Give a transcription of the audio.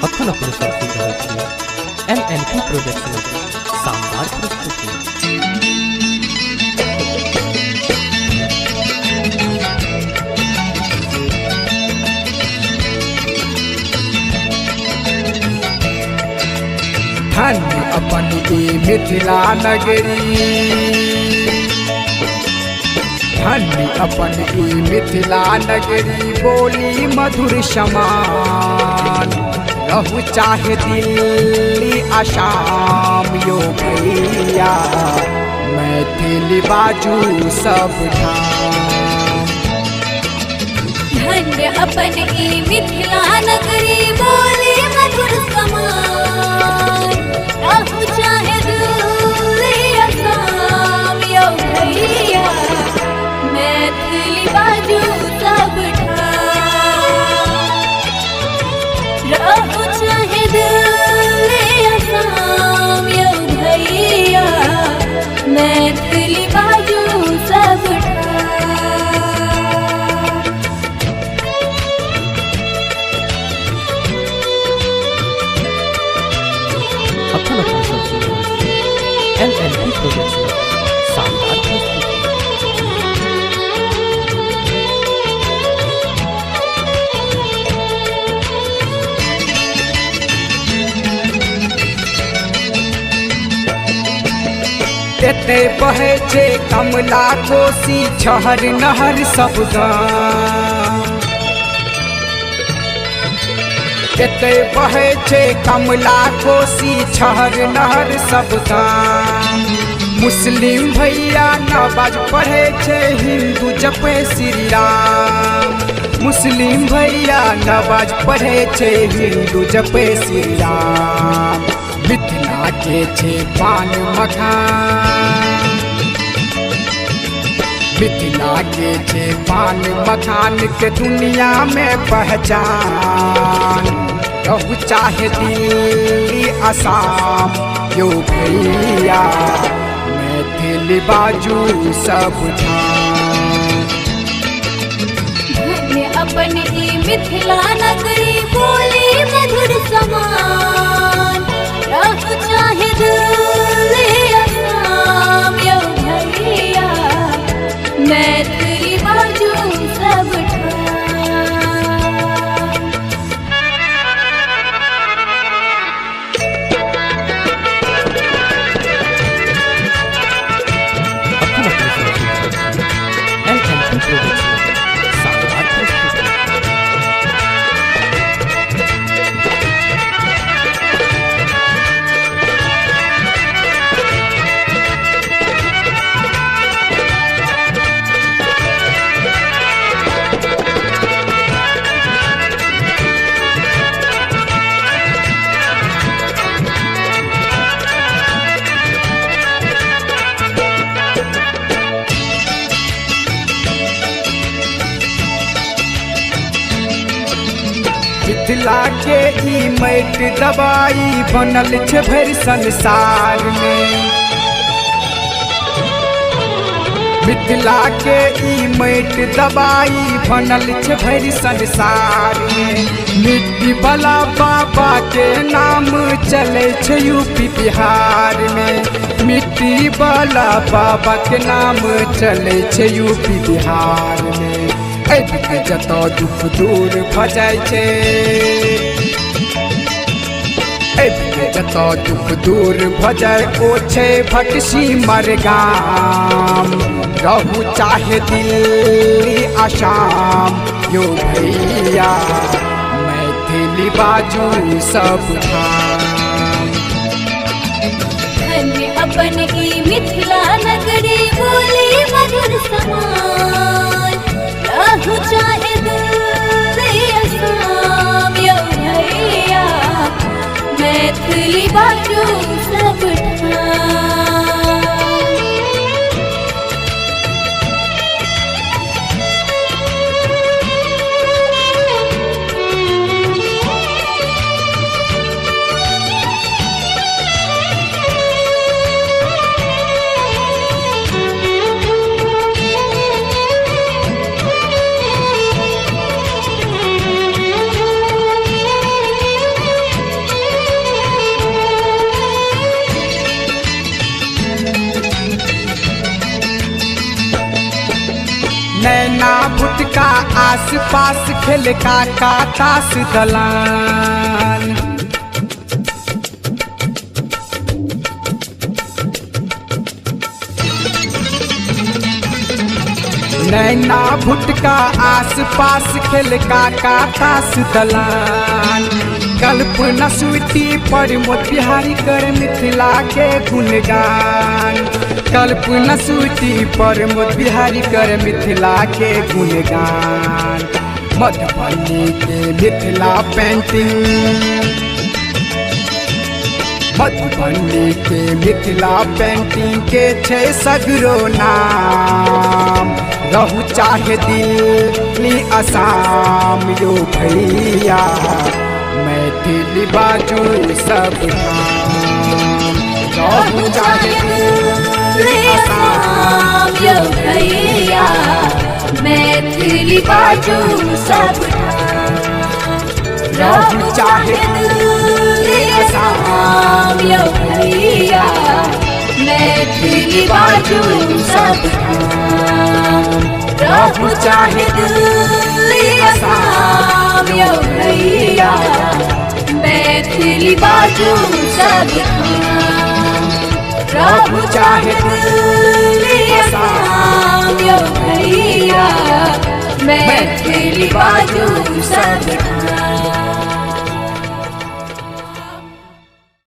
अखन अपने सब सुनि रहल छी एलएनपी प्रोडक्शनक शानदार प्रस्तुति। धन्य अपन ई मिथिला नगरी, धन्य अपन ई मिथिला नगरी, बोली मधुर समान। रहु चाहे दिल्ली आसाम यो भैया, मैथिली बाजू सब ठाम। धन्य अपन ई मिथिला नगरी, बोली मधुर समान। रहु चाहे दिल्ली आसाम यो भैया, मैथिली बाजू सब ठाम। रहु चाहे दिल्ली आसाम यो भैया, मैथिली बाजू सब ठाम। अखन अपने सब सुनि रहल छी एलएनपी प्रोडक्शनक शानदार प्रस्तुति। एते बहे छे कमला कोसी, छहर नहर सब गाम। एते बहे छे कमला कोसी, छहर नहर सब गाम। मुस्लिम भैया नमाज पढ़े छे, हिंदू जपे श्री राम। मुस्लिम भैया नमाज पढ़े छे, हिंदू जपे श्री राम। मिथिला के छे पान मखान, मिथिला के छे पान मखान के दुनिया में पहचान। रहु चाहे दिल्ली आसाम यो भैया, मैथिली बाजू सब ठाम। धन्य अपन ई मिथिला नगरी, बोली मधुर समान। रहु चाहे दिल्ली आसाम यो भैया, मैथिली बाजू सब ठाम। अखन अपने सब सुनि रहल छी एलएनपी प्रोडक्शनक शानदार प्रस्तुति। मिथिला के ई माटि दवाई बनल छे भरि संसार में। मिथिला के ई माटि दवाई बनल छे भरि संसार में। मिट्टी वाला बाबा के नाम चले छे यूपी बिहार में। मिट्टी वाला बाबा के नाम चले छे यूपी बिहार में। आबि जतऽ दुख दूर भऽ जाइ छै, आबि जतऽ दुख दूर भऽ जाइ, ओ छै भटसिमर गाम। रहु चाहे दिल्ली आसाम यो भैया, मैथिली बाजू सब ठाम। धन्य अपन ई मिथिला नगरी, बोली मधुर समान। रहु चाहे दिल्ली आसाम यो भैया, मैथिली बाजू सब ठाम। आस पास खेल काका तास दलान। नैना भुटका आस पास खेल काका तास दलान। कल्पना स्वीटी पर मोतिहारी कर मिथिला के गुणगान। कल्पना स्वीटी पर मोतिहारी कर मिथिला के गुणगान। मधुबनी के मिथिला पेंटिंग, मधुबनी के मिथिला पेंटिंग के छै सगरो नाम। रहू चाहे दिल्ली असम यो भैया, मैथिली बाजू सब ठाम। रहू चाहे दिल्ली असम यो भैया, मैथिली बाजू सब ठाम। रहू चाहे दिल्ली असम यो भैया, मैथिली बाजू सब ठाम। रहू चाहे दिल्ली असम यो भैया, मैथिली बाजू सब ठाम। रहू चाहे दिल्ली असम यो भैया, मैथिली बाजू सब ठाम।